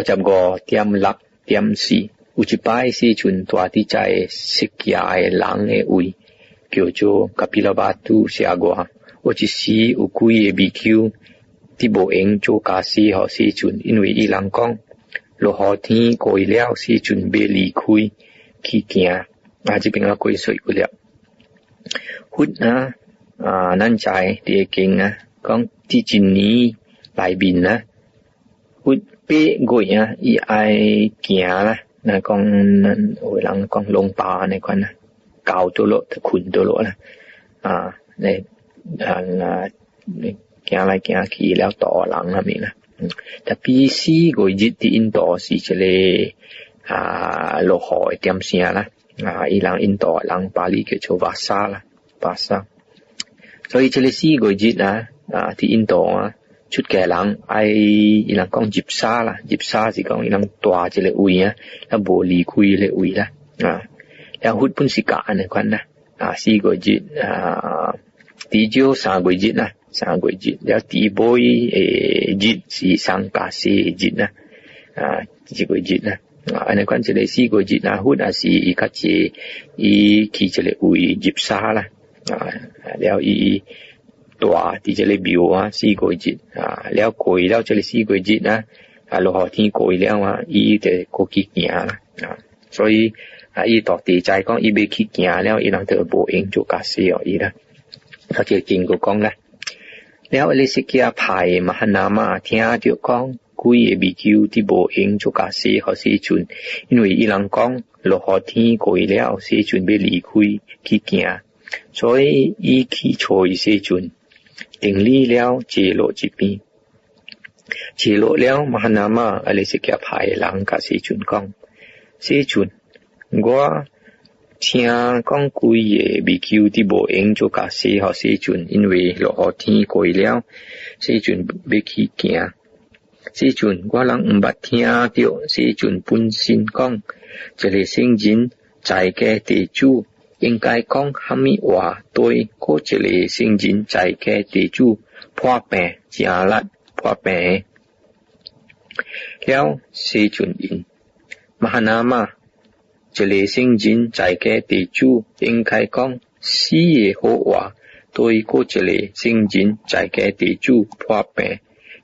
55.6.4，有一擺世尊蹛佇在釋迦的人的位，叫做卡比拉巴都舍外。有一時有幾个比丘佇無閒做家私予世尊，因為伊人講落雨天過了，世尊欲離開去行。啊，這邊我解說過了。佛啊，啊，咱知佇個經啊，講佇一年內面啊，佛8月啊，伊愛行啦。若講咱有人講龍巴按呢款啊，狗倒落就睏倒落啦。啊，咧啊啊，行來行去了度人啥物啦。Tapi 4月日佇印度是一个啊落雨的點聲啦。啊，伊人印度人巴利叫做 Vassa 啦，Vassa。所以這个四月日啊，啊，佇印度啊，出家人愛伊人講入沙啦，入沙是講伊人蹛一个位啊，啊無離開彼个位啦，啊，了佛本是教按呢款啦，啊，四月日啊，至少3月日啦，三月日，了佇尾的日是送家私的日啦，啊，一個日啦，啊，按呢款一个四月日啊，佛也是伊較濟，伊去一个位入沙啦，啊，了伊蹛佇這个廟啊，四月日啊，了過了這个四月日啊，啊，落雨天過了啊，伊就閣去行啦，啊，所以啊，伊大地知講伊欲去行了，伊人就無閒做家私予伊啦。啊，這個經閣講啦，了彼个釋迦派的瑪哈那瑪聽著講，幾个比丘佇無閒做家私予世尊，因為伊人講落雨天過了，世尊欲離開去行，所以伊去揣世尊，頂禮了坐落一邊，坐落了瑪哈那瑪，彼個釋迦派的人共世尊講：世尊，我聽講幾个比丘佇無閒做家私予世尊，因為落雨天過了，世尊欲去行。世尊，我人毋捌聽著世尊本身講，一个聖人在家弟子應該講蝦米話對閣一个聖人在家弟子破病誠力破病了，世尊應瑪哈那瑪，一个聖人在家弟子應該講四个好話對閣一個聖人在家弟子破病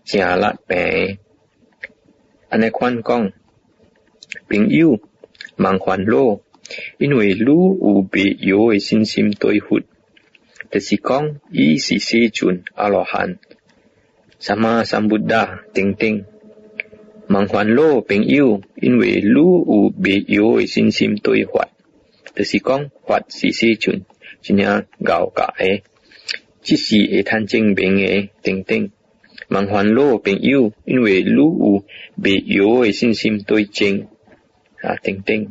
誠力病。按呢款講，朋友莫煩惱，因為汝有袂搖的信心對佛，就是講伊是世尊阿羅漢、薩瑪三菩達等等。莫煩惱，朋友，因為汝有袂搖的信心對法，就是講法是世尊真正𠢕教的，這是會通證明的等等。莫煩惱，朋友，因為汝有袂搖的信心對證啊等等。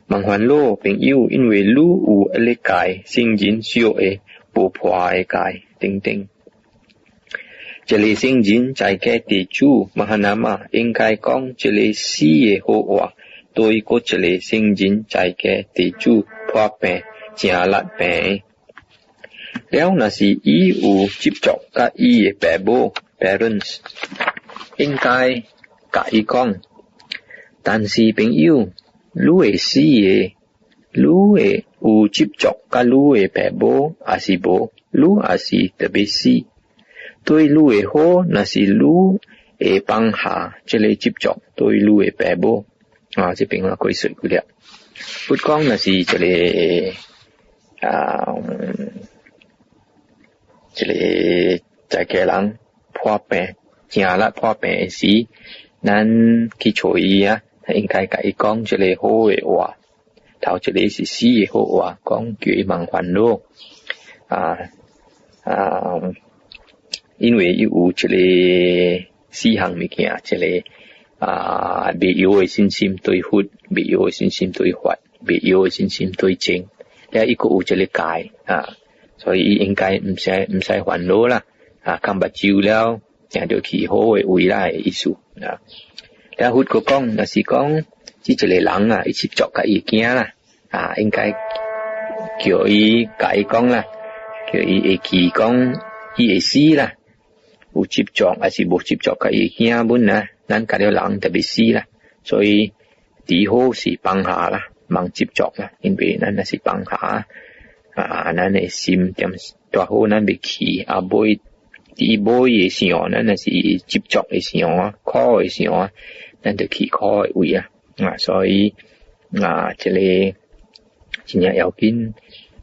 莫煩惱，朋友，因為汝有彼个戒，聖人修的無破的戒等等。一个聖人在家弟子瑪哈那瑪應該講這个四个好話，對閣一个聖人在家弟子破病誠力病。了，若是伊有執著佮伊的爸母 parents，應該共伊講。但是朋友，汝會死的，汝會有執著佮汝的爸母，抑是無，汝也是著欲死。對汝會好，若是汝會放下這个執著對汝的爸母，啊，這邊我解說過了。佛講若是一個啊，一个在家人破病，誠力破病的時，咱去揣伊啊，應該共伊講一個好的話。頭一个是四个好話，講叫伊莫煩惱啊啊！因為伊有一个四項物件，一个啊袂搖的信心對佛，袂搖的信心對法，袂搖的信心對證，了伊閣有這个戒啊，所以伊應該毋使煩惱啦，啊，崁目睭了，定著去好的位來的意思啊。了佛閣講，若是講這一個人啊，伊執著共伊囝啦，啊，應該叫伊共伊講啦，叫伊會記講伊會死啦，有執著抑是無執著共伊囝本啊，咱共著人就欲死啦。所以最好是放下啦，莫執著啦，因為咱若是放下啊，咱的心點拄好，咱欲去啊尾佇尾的想，咱若是執著的想啊，苦的想啊，咱就去苦的位啊。啊，所以啊，這个真正要緊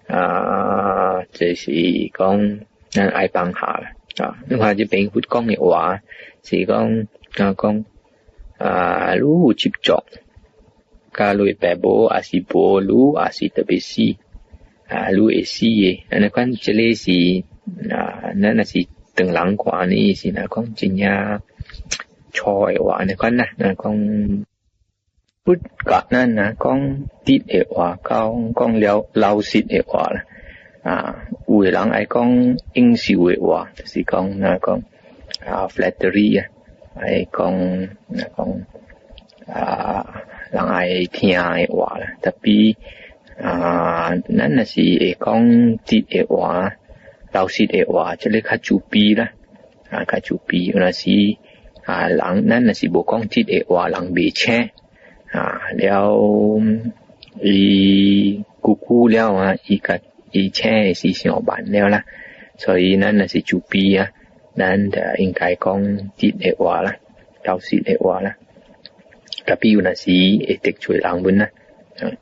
啊，就是講咱愛放下啦。啊，你看這邊佛講的話是講，敢講啊，你有執著，佮你爸母抑是無，你也是著欲死，啊，你會死的。按呢款，這个是啊，咱若是唐人看呢，是若講真正錯的話，按呢款啦，若講佛共咱若講直的話，講講了老實的話啦。啊，有的人愛講應受的話，就是講若講啊，flattery 啊，愛講若講啊，人愛聽的話啦。Tapi 啊，咱若是會講直的話，老實的話，這个較慈悲啦，啊，較慈悲。有若時啊，人咱若是無講直的話，人袂請啊，了伊久久了啊，伊共伊請的時傷慢了啦，所以咱若是慈悲啊，咱就應該講直的話啦，老實的話啦。Tapi 有若時會得罪人們啦。嗯，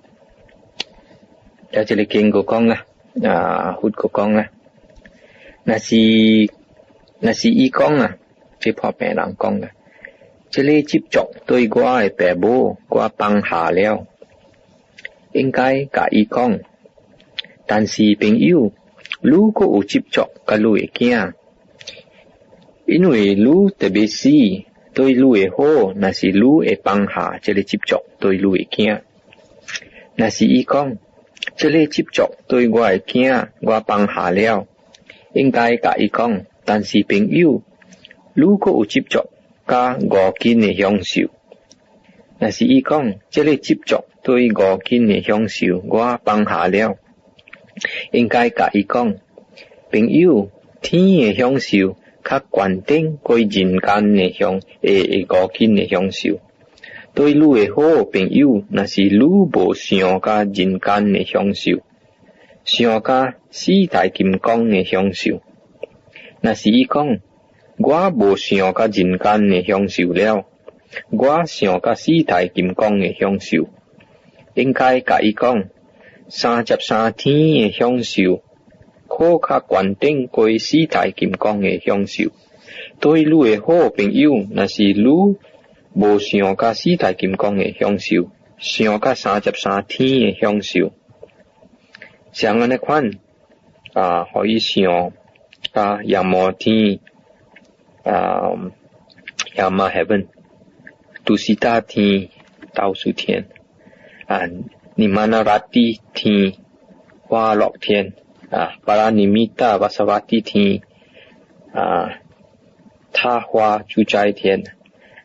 了這个經閣講啦，啊，佛閣講啦，若是若是伊講啊，這破病人講啊，這个執著對我的爸母，我放下了，應該共伊講。但是朋友，你閣有執著佮你的囝，因為你著欲死，對你會好，若是你會放下這个執著對你的囝。若是伊講，這个執著對我的囝，我放下了，應該共伊講。但是朋友，你閣有執著佮五根的享受。若是伊講，這个執著對五根的享受，我放下了，應該共伊講，朋友，天的享受較懸頂過人間的享的五根的享受。對你會好，朋友，若是你無想佮人間的享受，想佮四大金剛的享受。若是伊講，我無想佮人間的享受了，我想佮四大金剛的享受，應該共伊講，33天的享受，閣較懸頂過四大金剛的享受。對你會好，朋友，若是你無想佮四大金剛的享受，想佮三十三天的享受，像按呢款啊，予伊想佮閻魔天啊，Yama heaven，都斯達天、兜率天啊，尼瑪那拉蒂天、化樂天啊，巴拉尼米達瓦薩瓦蒂天啊，他化自在天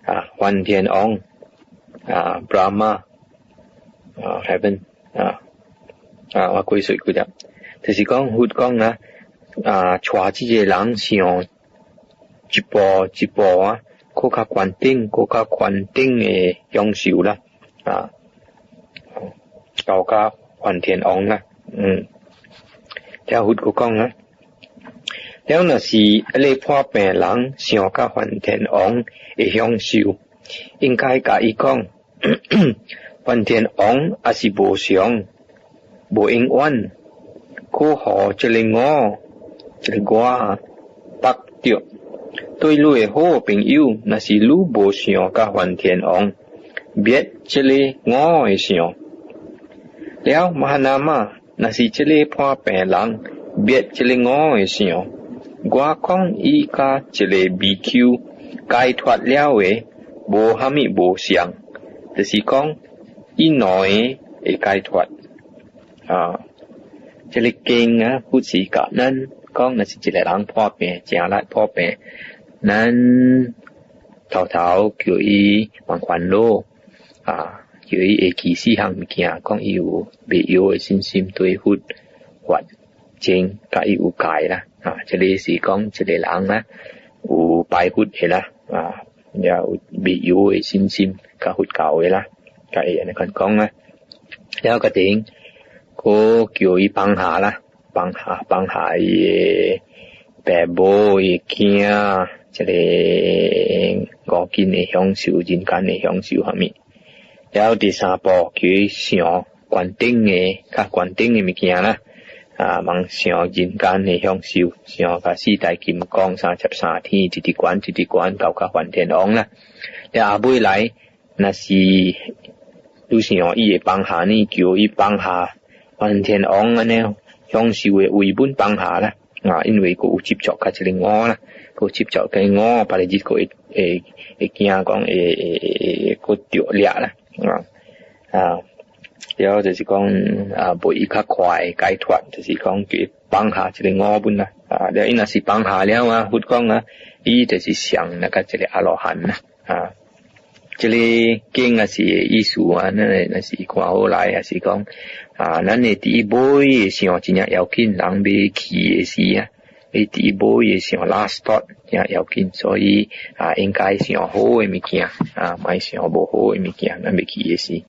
啊，梵天王啊，Brahma 啊，heaven 啊啊，我幾歲幾粒，就是講佛講啊，啊，帶這个人上一步一步啊，閣較懸頂，閣較懸頂的享受啦，啊，到佮梵天王啦，嗯，了佛閣講啊，了若是彼个破病人想佮梵天王的享受，應該共伊講，梵天王也是無常、無永遠，可予這个我、這个我縛著。對你會好朋友，若是你無想佮梵天王，滅這个我的相。了瑪哈那瑪，若是這个破病人滅這个我的相，我講伊佮一个比丘解脫了的，無蝦米無相，就是講伊兩个會解脫。啊，這个經啊，不是共咱講，若是一个人破病，誠力破病，咱頭頭叫伊莫煩惱，啊，叫伊會記四項物件，講伊有袂搖的信心對佛法僧，佮伊有戒啦，啊，這个是講一個人啊，有拜佛的啦，啊，也有袂搖的信心，佮佛教的啦，較會按呢款講啦。了決定，閣叫伊放下啦，放下放下伊的爸母、伊囝，這個五蘊的享受、人間的享受啥物。了第三步，叫伊想懸頂的，較懸頂的物件啦。啊，茫想人間的享受，想共四大金剛、33天，直直懸，直直懸，到較梵天王啦。了後尾來，若是你想伊會放下呢，叫伊放下梵天王按呢享受的位本放下啦。啊，因為閣有執著較這个我啦，閣有執著個我，別日閣會會會驚講會會會閣著掠啦。啊啊！了就是講啊，袂伊較快解脫，就是講叫伊放下這个我本啦。啊，了伊若是放下了啊，佛講啊，伊就是像那個一個阿羅漢啦。啊，這个經啊是意思啊，咱若是看好來，也是講啊，咱會佇尾想真正要緊，人欲去的時啊，會佇尾想 last thought 真要緊，所以啊，應該想好的物件，啊，莫想無好的物件，咱欲去的時。